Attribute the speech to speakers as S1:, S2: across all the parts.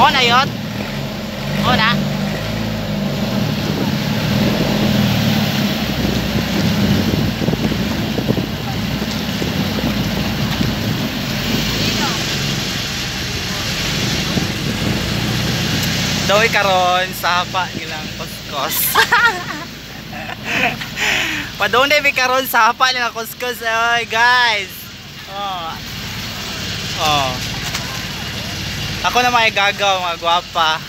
S1: Mo na yot. Mo na. Daw karon sapa nilang kuskos. Padunay mi karon sapa nilang kuskos, ay guys. Oh. Oh. Ako na mga gagaw, mga gwapa.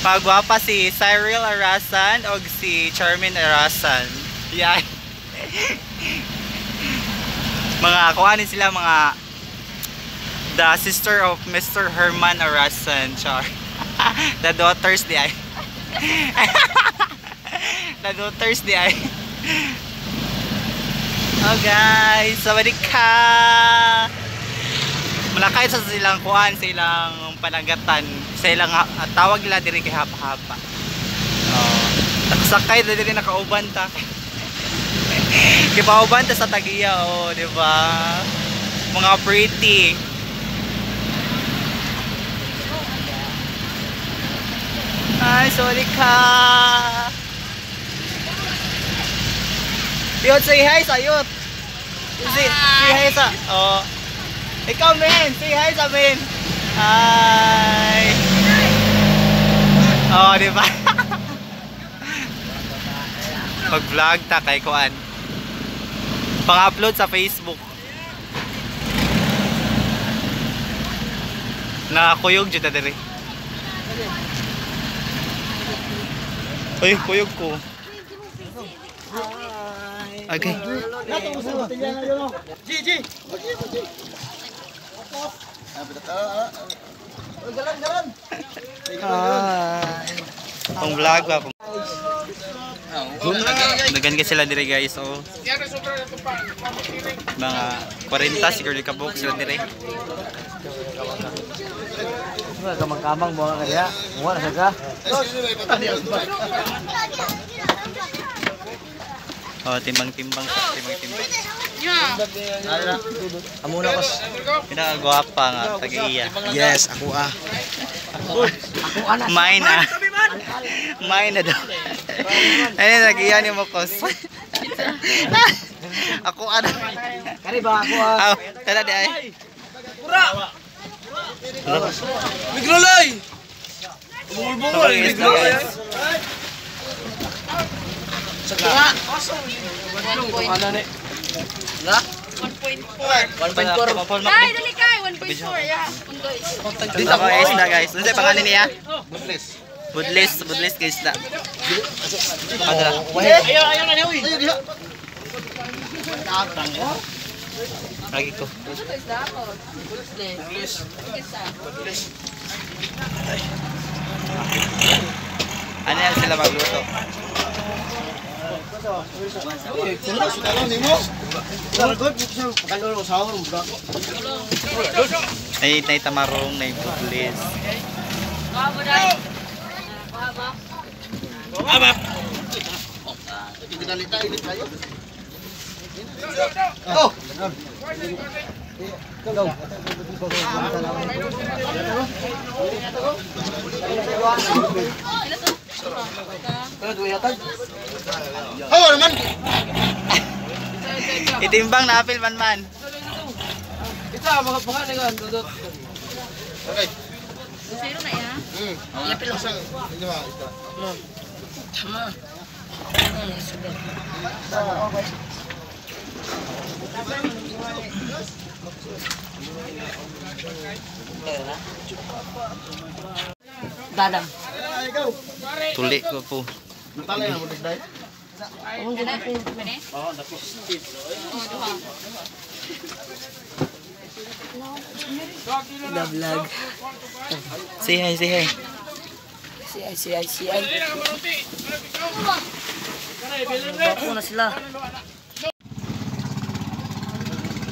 S1: Mga gwapa si Cyril Arasan o si Charmin Arasan. Yan. Mga kuhanin sila mga the sister of Mr. Herman Arasan, char. The daughters di ay. The daughters di ay. Oh guys, sawadika. Malakay sa silang kuan, sa ilang panagatan, sa ilang tawag nila diri kay hapa-hapa. Oh, naksakay na diri nakauban ta. Kipauban ta sa tagiya, oh, di ba? Mga pretty. Ay, sorry ka. Yot, say hi sa yot. Say hi sa. Oh. Ikaw men, say hi sa men. Hi. Oh, di ba? Mag-vlog ta kay kuan. Pang-upload sa Facebook. Nakakuyog jud ta diri. Uy, kuyog ko. Okay.
S2: G.
S1: Pang vlog ba? Nagan sila dire guys, oh. Mga 40 siguro ka buok sila dire.
S2: Kamang-kamang mo kaya. Muha na ka.
S1: Oh, timbang-timbang sa timbang-timbang.
S2: Amo na kos.
S1: Pinakagwapa nga tagiya.
S2: Yes, ako ah. Ako ana.
S1: Mine ah. Mine na daw. Ayun, tagiya ni mo kos. Ako ana.
S2: Kari ba ako ah.
S1: Aw, tara di ay.
S2: Pura. Migrolay. Bungol-bungol, migrolay. Sa tunga. 1.4. 1.4.
S3: Ay, dali kay 1.4 ya. Undoy.
S1: Dito ako isda guys. Unsa pangalan niya? Budlis. Budlis, budlis guys na. Padala.
S2: Ayo, ayo na uy.
S1: Lagi ko.
S3: Budlis. Budlis.
S1: Ano yan sila magluto? Ay, nay tamarong, nay budlis.
S2: Oh. Oh, naman.
S1: Itimbang na apil man man.
S2: Ito, mga pangalan nga dudot. Okay.
S3: Zero na ya.
S2: Lapil lang.
S3: Dadam.
S1: Tuli ko po.
S3: Vlog.
S1: Say hi, say hi.
S3: Si ay si ay si ay. Bako na sila.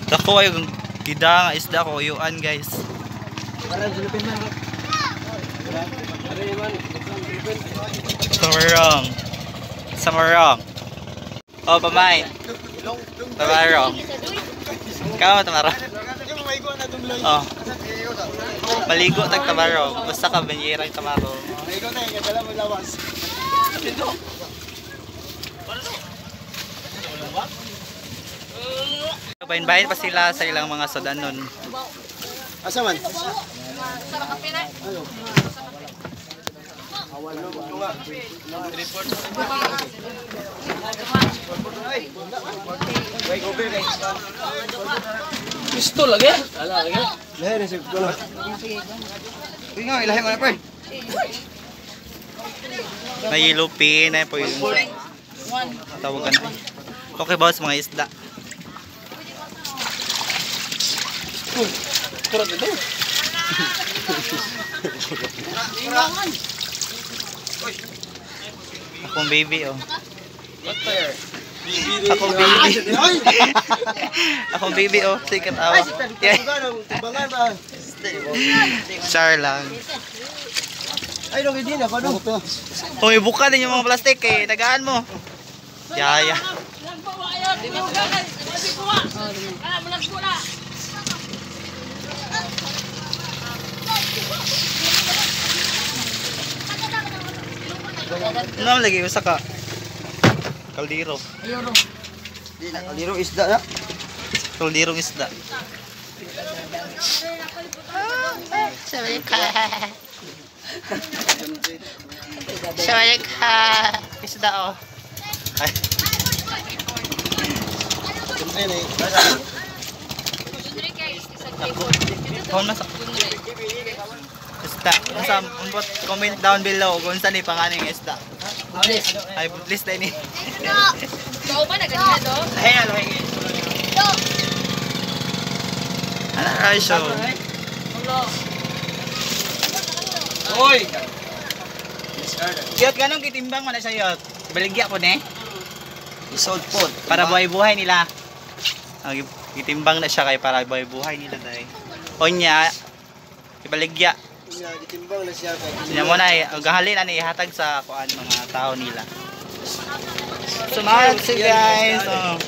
S1: Dako ay gida nga isda ko uyuan guys. Samarong. Samarong. Oh, pamay. Tamarong. Kamo tamarong. Oh. Maligo tag tabarog. Basta ka banyerang tabarog.
S2: Maigo na, dala mo lawas.
S1: Bahin-bahin pa sila sa ilang mga sudanon.
S2: Asa man?
S3: Pistol lagi. Ala lagi.
S2: Lahi na siya. Uy nga, ilahi mo na pre.
S1: May yellow pin na po yung tawagan na. Okay boss, mga isda.
S3: Kurang ito.
S1: Akong baby oh. Akong baby. Akong baby oh. Sige tawa. Yeah.
S2: Timbangan ba?
S1: Char lang.
S2: Ay, no, hindi na. Paano?
S1: Uy, buka din yung mga plastic eh. Tagaan mo. Yaya. Ano lagi usa ka? Kaldero.
S2: Di na, kaliro isda na.
S1: Kalderong isda. Sabi ka. Isda oh. Ay. Kung nasa isda. Unsa umbot comment down below kung unsa ni pangalan ng isda. Ay, please na ini.
S3: Tao ba na ganyan do?
S1: Ay, alo ay. Ano ay show?
S2: Oy!
S1: Yot ganong gitimbang man na siya yot. Baligya po ne.
S2: Isold po.
S1: Para buhay-buhay nila. Ang gitimbang na siya kay para buhay-buhay nila day. Onya ibaligya.
S2: Gitimbang na siya kay.
S1: Sinya mo na eh, ang gahalin ani ihatag sa kuan mga tao nila. So mga si guys. Oh.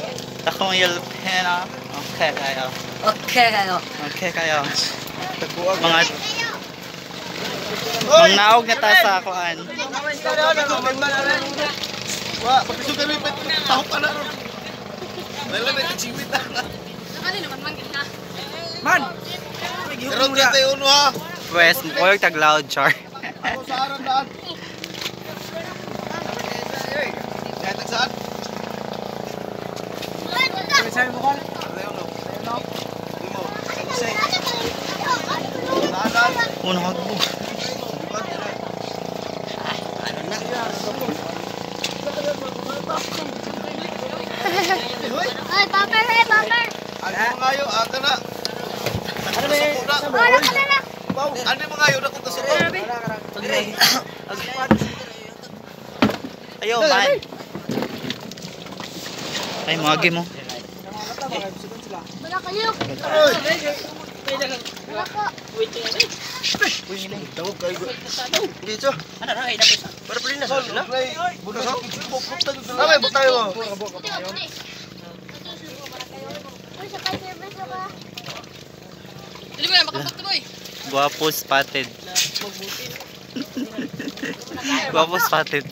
S1: Akong yelpen ah. Okay kayo.
S3: Okay kayo.
S1: Okay kayo. Mga Mangnaog na ta sa kuan.
S2: Wa, pagpiso kami tahok ka na ron. Lala, may chiwit na.
S3: Nakali naman man gina.
S1: Man.
S2: Pero tayo uno ha.
S1: Pwes, mo tag loud char.
S2: Ako sa aram daan. Yatag saan?
S1: Uno hagbo.
S4: Ay, paper, hey, paper.
S2: Ano mo ngayo? Ata na.
S4: Wala ka na na.
S2: Ano mo ngayo? Nakukasuko.
S1: Ayo man. Ay, mga mo.
S4: Wala kayo. Wala ka.
S2: Dito. Para pala na sila. Ay, butayo mo.
S4: Uy, sakay service ka.
S3: Dili mo na makapot boy.
S1: Guwapo spotted. Guwapo spotted.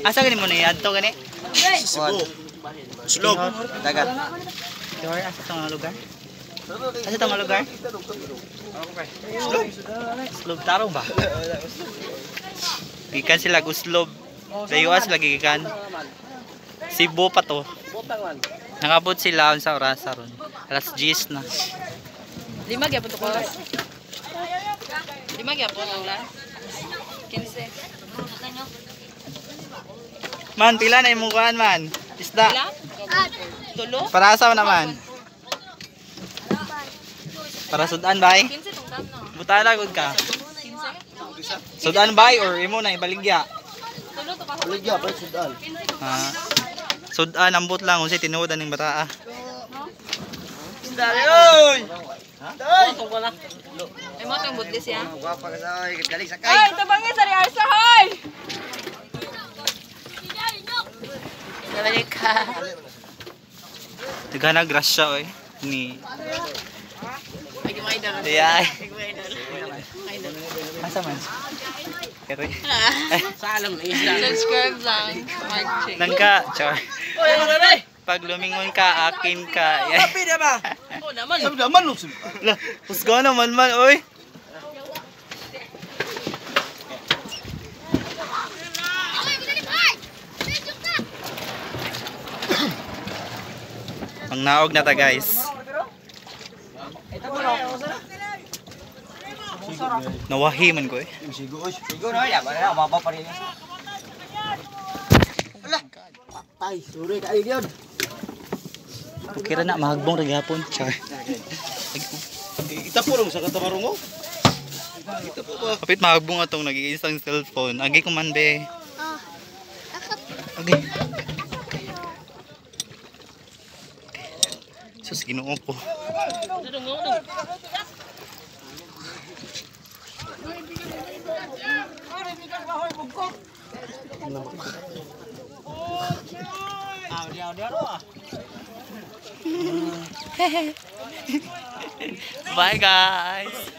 S1: Asa gani mo na adto gani?
S2: Cebu. Slope. Dagat.
S1: Lugar asa tong nga lugar? Asa tong nga lugar? Slope. Slope tarong ba? Gikan sila guslob. Dayuan sila gikan. Cebu pa to. Nakabot sila unsa oras ron? Alas 10 na.
S3: Lima gyapon to ko. Lima gyapon ang last. 15.
S1: Man, pila na imong kuan man? Isda.
S3: Pila? Tulo?
S1: Para sa naman? Para sudan bay?
S3: 15 tong dam no.
S1: Butala gud ka. Sudan bay or imo na ibaligya?
S3: Tulo to ka.
S2: Baligya, pa sudan.
S1: Ah. Sudan ambot lang unsay tinuod aning bataa.
S2: Oy! Day! Tong ko na.
S3: Ay mo tong budlis ya.
S2: Gwapa ka sa galing sakay.
S3: Ay, tabangin sa Arsa, hoy! Nabalik ka.
S1: Naghanag grasya oy ni.
S3: Ay, mga idol.
S1: Ay.
S3: Ay, mga idol. Idol.
S1: Asa man? Pero
S2: Sa alam na isla.
S3: Subscribe lang. Mark Chick.
S1: nangka char.
S2: Oy, ano na?
S1: Pag lumingon ka, akin ka. Yeah.
S2: Kapi na ba? Oh, naman. Sabi naman.
S1: La, husga naman man oy. Ang naog na ta, guys. Nawahi man ko eh.
S2: Sigo, sigo na ya, wala mababa pa rin. Ala. Patay, suri ka yun.
S1: Okay ra na mahagbong ra gihapon. Char.
S5: Ita po rin sa katamarong mo.
S1: Kapit mahagbong atong nag-iisang cellphone. Agi ko man be.
S4: Ah. Akap.
S1: Agi. Sus, Ginoo ko. Bye, guys.